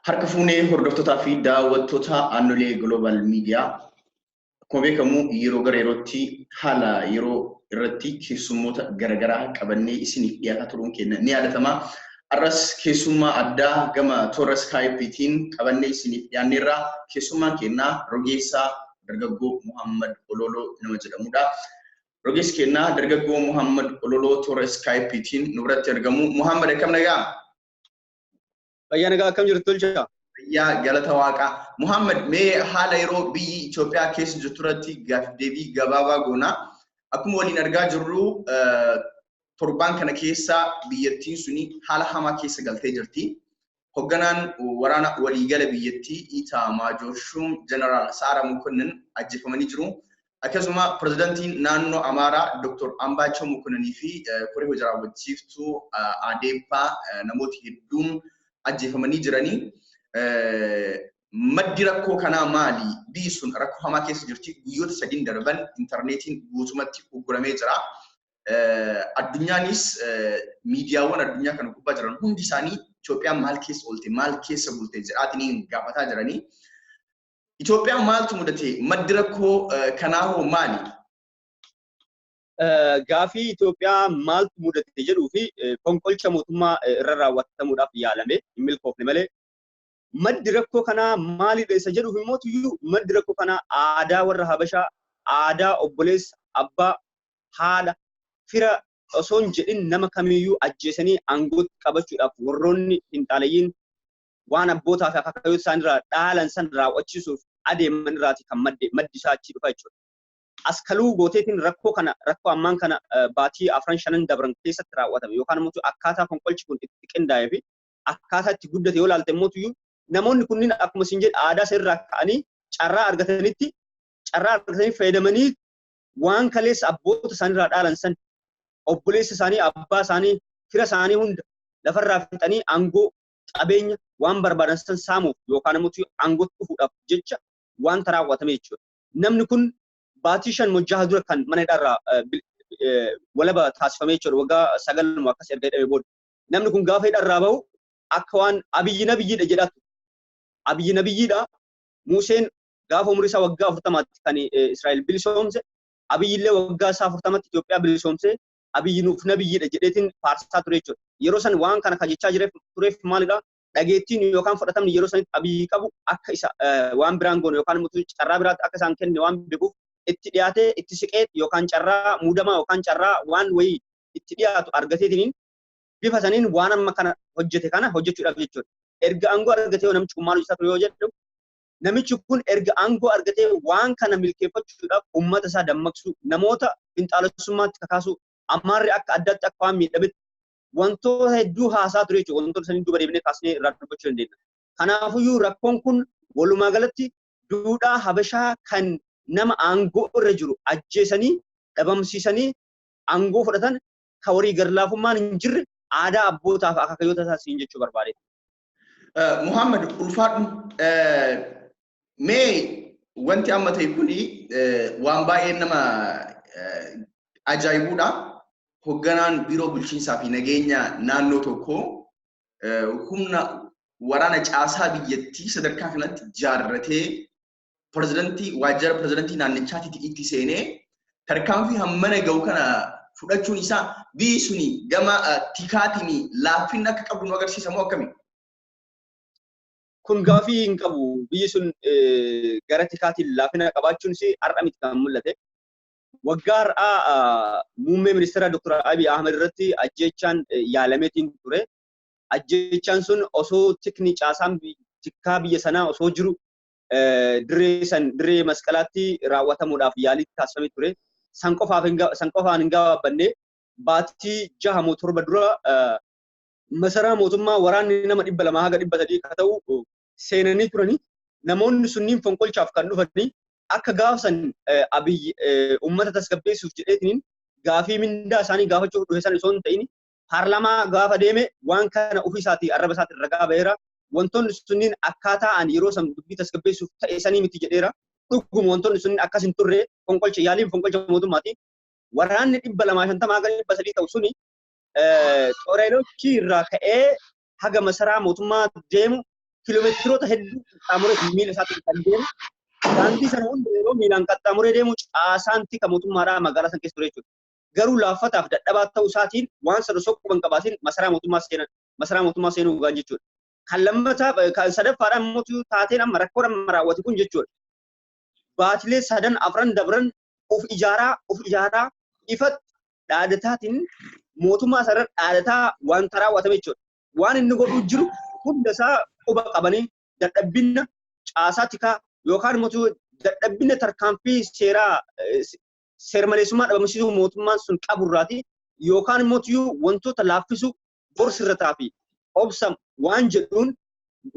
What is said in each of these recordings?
Harka fuunee hordoftootaa fi daawwattoota Aanolee Global Media akkuma beekamu yeroo gara yerootti haala yeroo irratti keessummoota garaagaraa qabannee isiniif dhiyaataa turuun keenya ni yaadatama. Har'as keessummaa addaa gama toora Skypeetiin qabannee isiniif dhiyaanneerra. Keessummaan keenya rogeessaa dargaggoo Muhammad Ololoo nama jedhamudha. Rogeessi keenya dargaggoo Muhammad Ololoo toora Skypeetiin nu biratti argamu. Muhammad, akkam nagaa? Fayyaa nagaa, akkam jirtu Tolchaa? Fayyaa, galata Waaqaa. Muhammad, mee haala yeroo biyyi Itoophiyaa keessa jirtu irratti gaaffiif deebii gabaabaa goona. Akkuma waliin argaa jirru, torbaan kana keessa biyyattiin suni haala hamaa keessa galtee jirti. Hoogganaan waraana waliigala biyyattii Itaamaajoor Shuum Jeneraal Saara Mokonnin ajjeefamanii jiru. Akkasuma pirezidantiin naannoo Amaaraa Dr. Ambaachoo Mokonninii fi koree hojii raawwachiiftuu Adeeppaa namoota hedduun ajjeefamanii jiranii. Maddi rakkoo kanaa maali? Biyyi sun rakkoo hamaa keessa jirti. Guyyoota 3 darban intarneetiin guutumatti ugguramee jira. Addunyaanis, miidiyaawwan addunyaa kana gubbaa jiran hundi isaanii Itoophiyaan maal keessa oolte, maal keessa bulte jedhaatiin gaafataa jiranii. Itoophiyaan maaltu mudate? Maddi rakkoo kanaa hoo maali? Gaafii Itoophiyaa maaltu mudate jedhuu fi fonqolcha mootummaa irra raawwatamuudhaaf yaalame hin milkoofne malee, maddi rakkoo kanaa maalidha isa jedhuuf immoo tuyyuu, maddi rakkoo kanaa aadaa warra Habashaa, aadaa obboleessa, abbaa, haadha, fira osoo hin jedhin nama kamiyyuu ajjeesanii aangootti qabachuudhaaf warroonni finxaalayyiin waan abbootaa fi akaakayyota isaaniirraa dhaalan san raawwachiisuuf adeeman irraati kan madde, maddi isaa achii dhufa jechuudha. As kaluu gooteetiin rakkoo kana, rakkoo ammaan kana baatii afran shanan dabran keessatti raawwatame yookaan immoo akkaataa fonqolchi kun itti qindaa'ee fi akkaataa itti guddate yoo ilaalte immoo, namoonni kunniin akkuma isin jedhe aadaa irraa ka'anii carraa argatanii fayyadamanii waan kaleessa abboota isaaniirraa dhaalan san, obboleessa isaanii, abbaa isaanii, fira isaanii hunda lafarraa fixanii aangoo, qabeenya, waan barbaadan san saamuuf yookaan immoo aangootti dhufuudhaaf jecha wanta raawwatame jechuudha. Namni kun baatii 5 moo 6 dura kan mana hidhaarraa walaba taasifame jechuudha. Waggaa 9 moo akkas erga hidhamee booda. Namni kun gaafa hidhaarraa bahu akka waan Abiyyi nabiyyiidha jedhatu. Abiyyi nabiyyiidha. Museen gaafa umurii isaa waggaa 40tti kan Israa'el bilisoomse, Abiyyi illee waggaa isaa 40tti Itoophiyaa bilisoomse, Abiyyi nuuf nabiyyiidha jedheetiin faarsaa ture jechuudha. Yeroo san waan kana kan jechaa tureef maalidha? Dhageettiin yookaan fudhatamni yeroo sanitti Abiyyi qabu akka isa waan biraan goone yookaan immoo carraa biraatti akka isaan kenne waan beekuuf, itti dhiyaatee itti siqee yookaan carraa muudamaa yookaan carraa waan wayii itti dhiyaatu argateetiin bifa saniin waan amma kana hojjete kana hojjechuudhaaf jechuudha. Erga aangoo argatee namichi kun maal hojjetaa ture yoo jedhu, namichi kun erga aangoo argatee waan kana milkeeffachuudhaaf uummata isaa dammaqsuu, namoota finxaalessummaatti kakaasuu, Amaarri akka addaatti akka waan miidhametti wantoota hedduu haasaa ture jechuudha. Wantoota sanii duuba deebinee kaasnee irraa dubbachuu dandeenya. Kanaafuyyuu rakkoon kun walumaa galatti duudhaa Habashaa kan nama aangoo irra jiru ajjeesanii dhabamsiisanii aangoo fudhatan, ka warii garlaafummaan hin jirre, aadaa abbootaa fi akaakayyoota isaa siin jechuu barbaade. Muhammad, ulfaadhu. Mee wanti amma ta'e kuni waan baay'ee nama ajaa'ibuudha. Hoogganaan biiroo bulchiinsaa fi nageenya naannoo tokkoo humna waraana caasaa biyyattii sadarkaa kanatti jaarratee pirezidantii, waajjira pirezidantii naannichaatitti itti seenee tarkaanfii hammana ga'u kana fudhachuun isaa biyyi suni gama tikaatiin laaffina akka qabdu nu agarsiisa moo akkami? Kun gaafii hin qabu. Biyyi sun gara tikaatiin laafina qabaachuun har'a miti kan mul'ate. Waggaa har'aa muummee ministeera Dr. Abiy Ahmed irratti ajjeechaan yaalameetiin ture. Ajjeechaan sun osoo tikni caasaan tikkaa biyya sanaa osoo jiru dirree san, dirree masqalaatti raawwatamuudhaaf yaalii taasifamee ture. San qofaan hin gabaabbanne. Baatii 6 moo 7 dura masaraa mootummaa waraanni nama 200 haga 300 ka ta'u seenanii turanii, namoonni sunniin fonqolchaaf kan dhufanii akka gaafsan Abiy uummata tasgabbeessuuf jedheetiin gaafii mindaa isaanii gaafachuuf dhufe san osoo hin ta'in, paarlaamaa gaafa deeme waan kana ofii isaatii arraba isaatiin ragaa ba'eera. Wantoonni sunniin akkaataa ani yeroo san dubbii tasgabbeessuuf ta'e sanii miti jedheera. Dhuguma wantoonni sunniin akkas hin turre, fonqolcha, yaaliin fonqolcha mootummaati. Waraanni 250 haga 300 ta'u suni xoreelochii irraa ka'ee haga masaraa mootummaa deemu Kiiloomeetiroota hedduu qaxxaamuree miila isaatiin kan deemu. Daandii sana hunda yeroo miilaan qaxxaamuree deemu caasaan tika mootummaadhaa magaalaa sana keessa ture jechuudha. Garuu laaffataaf dadhabaa ta'uu isaatiin waan sana osoo quban qabaatiin masaraa mootummaa seenan masaraa mootummaa seenuu gaan jechuudha. Kan lammataa kan sadaffaadhaan immoo taateen amma rakkoo amma raawwate kun jechuudha. Baatilee sadan afran dabran of ijaaraa ifatti dhaadataatiin mootummaa sana dhaadataa wanta raawwatame jechuudha. Waan inni godhuu jiru hunda isaa quba qabanii dadhabbina caasaa tikaa yookaan immoo dadhabbina tarkaanfii seeraa seermaleessummaa dhabamsiisuu mootummaan sun qaburraati yookaan immoo wantoota laaffisuu gorsirrataa fi obsa waan jedhuun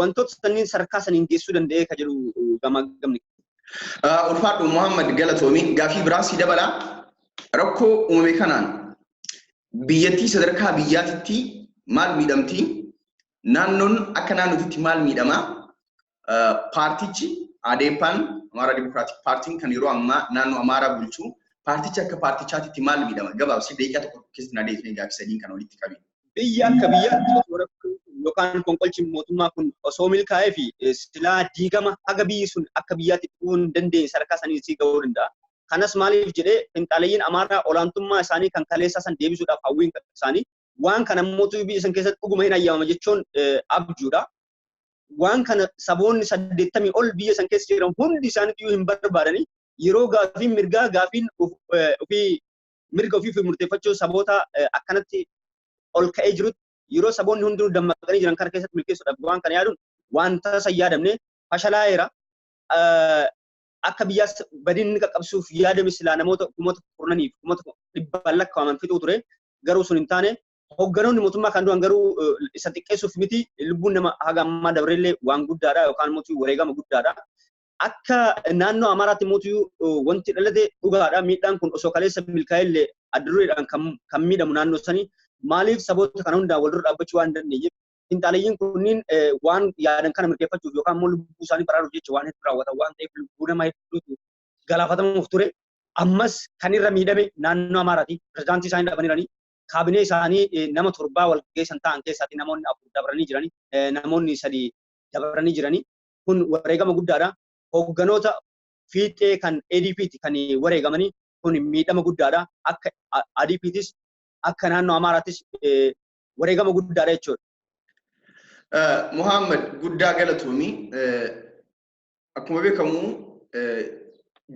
wantoota sanniin sadarkaa saniin geessuu danda'ee ka jedhu gamaggamni. Ulfaadhu Muhammad Galatoomi gaafii biraa si dabala. Rakkoo uumame kanaan biyyattii sadarkaa biyyaatitti maal miidhamti? Naannoon akka naannootitti maal miidhama? Paartichi ADP'n Amaaraa Dimokiraatik Paartiin kan yeroo ammaa naannoo Amaaraa bulchu paartichi akka paartichaatitti maal miidhama? Gabaabsi daqiiqaa tokko keessatti na deebisnee gaafii sadiin kan walitti qabi. Biyya akka biyyaatti yookaan fonqolchi mootummaa kun osoo milkaa'ee fi silaa diigama haga biyyi sun akka biyyaatti dhufuu hin dandeenye sadarkaa sanii sii ga'uu danda'a. Kanas maaliif jedhee finxaaleeyyiin Amaaraa olaantummaa isaanii kan kaleessaa san deebisuudhaaf hawwiin isaanii waan kana immoo biyya san keessatti dhuguma hin ayyamama jechuun abjuudha. Waan kana saboonni 80 ol biyya san keessa jiran hundi isaaniitu hin barbaadani. Yeroo gaafiin mirgaa gaafiin ofii mirga ofii fi murteeffachuu saboota akkanatti ol ka'ee jirutti yeroo saboonni hundinuu dammaqanii jiran kana keessatti milkeessuudhaaf waan kana yaaduun waan tasa hin yaadamne fashalaa'eera. Akka biyyaas badiin inni qaqqabsuuf yaadame silaa namoota kumoota kurnaniif kumoota dhibbaan lakkaa'aman fixuu ture garuu sun hin taane hogganoonni mootummaa kan du'an garuu isa xiqqeessuuf miti lubbuun nama haga ammaa dabreellee waan guddaadha yookaan immoo wareegama guddaadha. Akka naannoo Amaaraatti immoo wanti dhalate dhugaadha miidhaan kun osoo kaleessa milkaa'ellee adda dureedhaan kan miidhamu naannoo sanii maaliif saboota kana hundaan wal dura dhaabbachuu waan dandeenyeef finxaaleeyyiin kunniin waan yaadan kana mirkeeffachuuf yookaan immoo lubbuu isaanii baraaruuf jecha waan hedduu raawwatan waan ta'eef lubbuu nama hedduutu galaafatamuuf ture. Ammas kan irra miidhame naannoo Amaaraati. Pirezidaantii isaanii dhabaniiranii kaabinee isaanii nama 7 wal geessan ta'an keessaatti namoonni 4 dabranii jiranii namoonni 3 dabranii jiranii kun wareegama guddaadha. Hogganoota fiixee kan ADP'ti kan wareegamanii kun miidhama guddaadha. Akka ADP'tis akka naannoo Amaaraattis wareegama guddaadha jechuudha. Muhammad guddaa galatoomi. Akkuma beekamu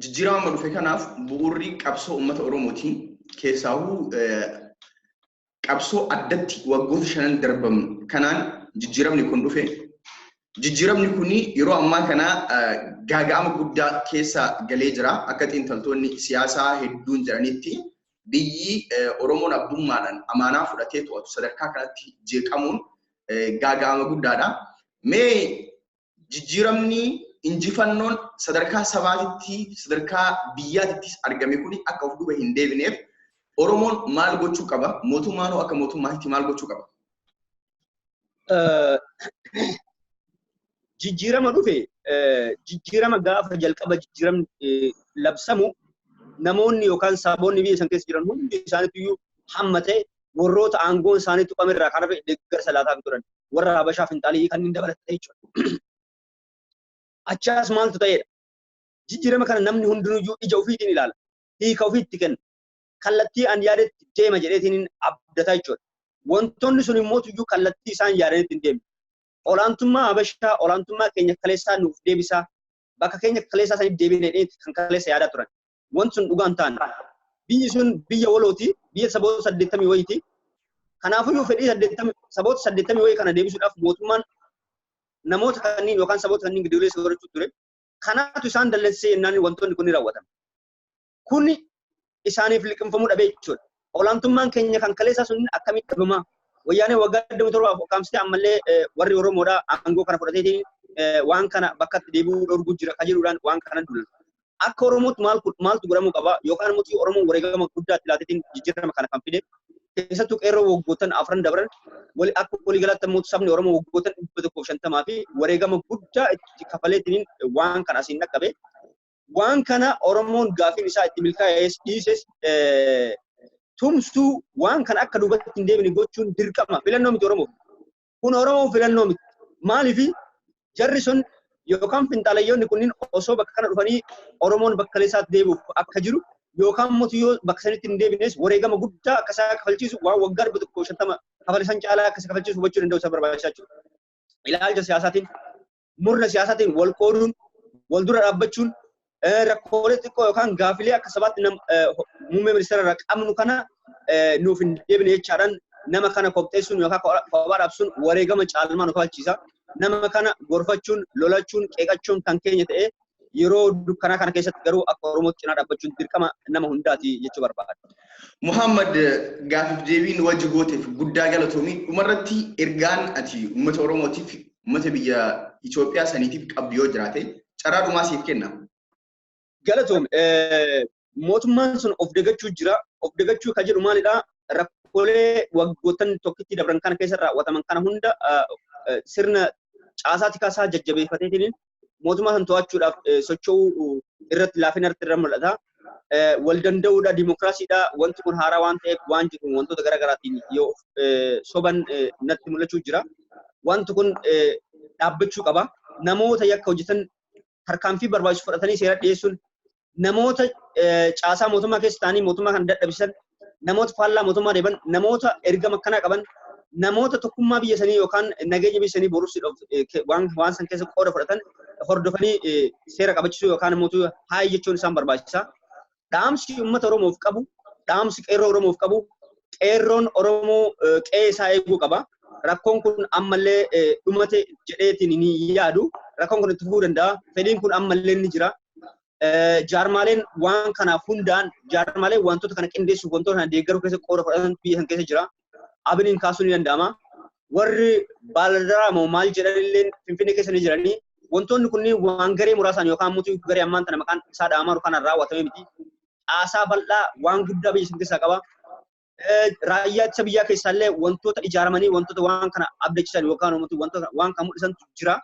jijjiirama amma dhufe kanaaf bu'uurri qabsoo uummata Oromooti. Keessaahuu qabsoo addatti waggoota 5 darban kanaan jijjiiramni kun dhufe. Jijjiiramni kun yeroo ammaa kana gaaga'ama guddaa keessa galee jira. Akka xiinxaltoonni siyaasaa hedduun jedhanitti biyyi Oromoon abbummaadhaan amaanaa fudhatee to'atu sadarkaa kanatti jeeqamuun gaaga'ama guddaadha. Mee jijjiiramni injifannoon sadarkaa sabaatitti sadarkaa biyyaatittis argame kun akka of duuba hin deebineef Oromoon maal gochuu qaba? Mootummaan hoo akka mootummaatti maal gochuu qaba? Jijjiirama dhufe jijjiirama gaafa jalqaba jijjiiramni labsamu namoonni yookaan saboonni biyya san keessa jiran hundi isaaniitu hamma ta'e warroota aangoon isaanii tuqame irraa kan hafe deeggarsa laataa turan warra Habashaa finxaalii kanneen dabalatee jechuudha. Achaas maaltu ta'edha? Jijjiirama kana namni hundinuyyuu ija ofiitiin ilaala. Hiika ofiitti kenna. Kallattii an yaadetti deema jedheetiin abdata jechuudha. Wantoonni sun immoo tuyyuu kallattii isaan yaadanitti hin deemne. Olaantummaa Habashaa, olaantummaa keenya kaleessaa nuuf deebisaa, bakka keenya kaleessaa saniif deebinee kan kaleessa yaadaa turan. Wanti sun dhugaan taane. Biyyi sun biyya walooti, biyya saboota 80 wayiiti. Kanaafiyyuu fedhii saboota 80 wayii kana deebisuudhaaf mootummaan namoota kanneen yookaan saboota kanneen giddugaleessa godhachuu ture. Kanaatu isaan dallansee jennaan wantoonni kun ni raawwatan. Kuni isaaniif liqimfamuu dhabee jechuudha. Olaantummaan keenya kan kaleessaa sun akkamitti dhabamaa? Wayyaanee waggaa 27 ukkaamsitee ammallee warri Oromoodhaa aangoo kana fudhateetiin waan kana bakkatti deebi'uu dhorguu jira kan jedhuudhaan waan kana dulan. Akka Oromootti maaltu godhamuu qaba? Yookaan immoo Oromoon wareegama guddaa itti laateetiin jijjiirama kana kan fide keessattuu qeerroo waggoottan 4 dabran akka waliigalaatti immoo sabni Oromoo waggoottan 150 fi wareegama guddaa itti kafaleetiin waan kana asiin dhaqqabe. Waan kana Oromoon gaafiin isaa itti milkaa'es dhiises tumsuu waan kana akka duubatti hin deebine gochuun dirqama filannoo miti Oromoof. Kun Oromoof filannoo miti. Maaliif Jarri sun yookaan finxaalayyoonni kunniin osoo bakka kana dhufanii Oromoon bakka isaatti deebi'uuf akka jiru yookaan mootii bakka sanitti hin deebines wareegama guddaa akka isaa kafalchiisu waan waggaa 150 kafalisan caalaa akka isa kafalchiisu hubachuu danda'u isa barbaachisaa jechuudha. Ilaalcha siyaasaatiin murna siyaasaatiin wal qooduun wal dura dhaabbachuun rakkoolee xiqqoo yookaan gaafilee akka sabaatti muummee ministeera irraa qabnu kana nuuf hin deebine jechaadhaan nama kana kopheessuun yookaan kophaa dhaabsuun wareegama caalmaa nu kafalchiisa. Nama kana gorfachuun, lolachuun, qeeqachuun kan keenya ta'ee yeroo dukkanaa kana keessatti garuu akka Oromootti cinaa dhaabbachuun dirqama nama hundaati jechuu barbaada. Muhammad gaafiif deebiin wajji gooteef guddaa galatoomii dhumarratti ergaan ati uummata Oromootiif uummata biyya Itoophiyaa saniitiif qabdu yoo jiraate carraa dhumaa siif kenna. Galatoom mootummaan sun of dagachuu jira. Of dagachuu kan jedhu maalidhaa? Rakkoolee waggoottan tokkitti dabran kana keessa raawwataman kana hunda sirna caasaa tikaasaa jajjabeeffateetiin mootummaa san to'achuudhaaf socho'uu irratti laafina irratti irra mul'ata. Wal danda'uudha, dimokiraasiidha, wanti kun haaraa waan ta'eef waan jedhu wantoota garaagaraatiin yoo soban natti mul'achuu jira. Wanti kun dhaabbachuu qaba. Namoota yakka hojjetan tarkaanfii barbaachisu fudhatanii seera dhiyeessuun namoota caasaa mootummaa keessa ta'anii mootummaa kana dadhabsiisan, namoota faallaa mootummaa deeman, namoota ergama akkanaa qaban, namoota tokkummaa biyya sanii yookaan nageenya biyya sanii boruuf waan san keessa qooda fudhatan hordofanii seera qabachiisuu yookaan immoo haayi jechuun isaan barbaachisa. Dhaamsi uummata Oromoof qabu, dhaamsi qeerroo Oromoof qabu, qeerroon Oromoo qe'ee isaa eeguu qaba. Rakkoon kun ammallee dhumate jedheetiin ni yaadu. Rakkoon kun itti fufuu danda'a. Fedhiin kun ammallee ni jira. Jaarmaaleen waan kanaaf hundaan jaarmaaleen wantoota kana qindeessuuf wantoota kana deeggaruu keessa qooda fudhatan biyya san keessa jira. Abiniin kaasuun ni danda'ama. Warri baaladaraa moo maal jedhanillee Finfinnee keessa ni jiranii. Wantoonni kunniin waan garee muraasaan yookaan mootii garee ammaan tana maqaan isaa dhaamaa jiru kanaan raawwatamee miti. Caasaa bal'aa waan guddaa biyya san keessaa qaba. Raayyaa ittisa biyyaa keessaallee wantoota ijaaramanii wantoota waan kana abdachiisan yookaan wantoota waan kana mul'isantu jira.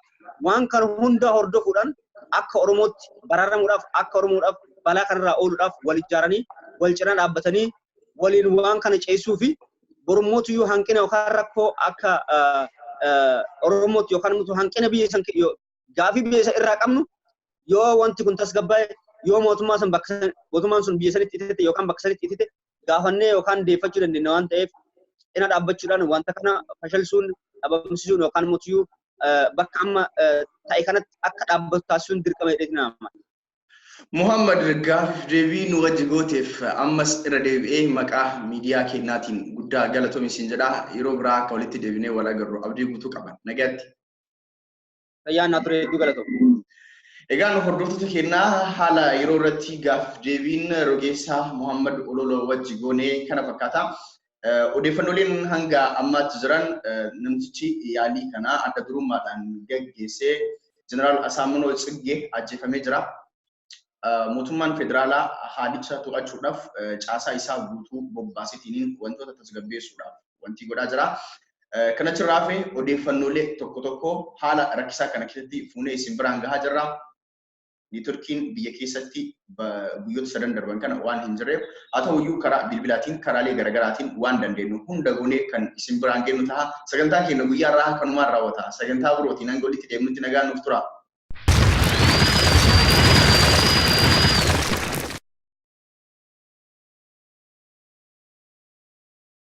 Waan kana hunda hordofuudhaan akka Oromootti baraaramuudhaaf akka Oromoodhaaf balaa kanarraa ooluudhaaf wal ijaaranii wal cinaa dhaabbatanii waliin waan kana ceesisuu fi borumootiyyuu hanqina yookaan rakkoo akka Oromootti yookaan immoo hanqina biyya san gaafii biyya isa irraa qabnu yoo wanti kun tasgabbaa'e yoo mootummaa san bakka mootummaan sun biyya sanitti itite yookaan bakka sanitti itite gaafannee yookaan deeffachuu dandeenya waan ta'eef cina dhaabbachuudhaan wanta kana fashalsuun dhabamsiisuun yookaan mootiyyuu bakka amma ta'e kanatti akka dhaabbatu taasisuun dirqama jedheetiin amana. Muhammad gaafiif deebii nu wajji gooteef ammas irra deebi'ee maqaa miidiyaa keenyaatiin guddaa galatoomi siin jedha. Yeroo biraa akka walitti deebinee wal agarru abdii guutuu qaba. Nagaatti. Fayyaan naa ture hedduu galatoomi. Egaan hordoftoota keenyaa haala yeroo irratti gaafiif deebiin rogeessaa Muhammad Ololoo wajji goonee kana fakkaata. Odeeffannooleen hanga ammaatti jiran namtichi yaalii kana adda durummaadhaan gaggeessee Jeneraal Asaaminoo Tsiggee ajjeefamee jira. Mootummaan federaalaa haalicha to'achuudhaaf caasaa isaa guutuu bobbaaseetiin wantoota tasgabbeessuudhaaf wanti godhaa jira. Kanachirraa fi odeeffannoolee tokko tokko haala rakkisaa kana keessatti fuunee isin biraan gahaa jirra. Neetworkiin biyya keessatti guyyoota sadan darban kana waan hin jirreef haa ta'uyyuu karaa bilbilaatiin karaalee garaagaraatiin waan dandeenyu hunda goonee kan isin biraan geenyu ta'a. Sagantaa keenya guyyaa irraa kanumaan raawwata. Sagantaa birootiin hanga walitti deemnutti nagaan nuuf tura.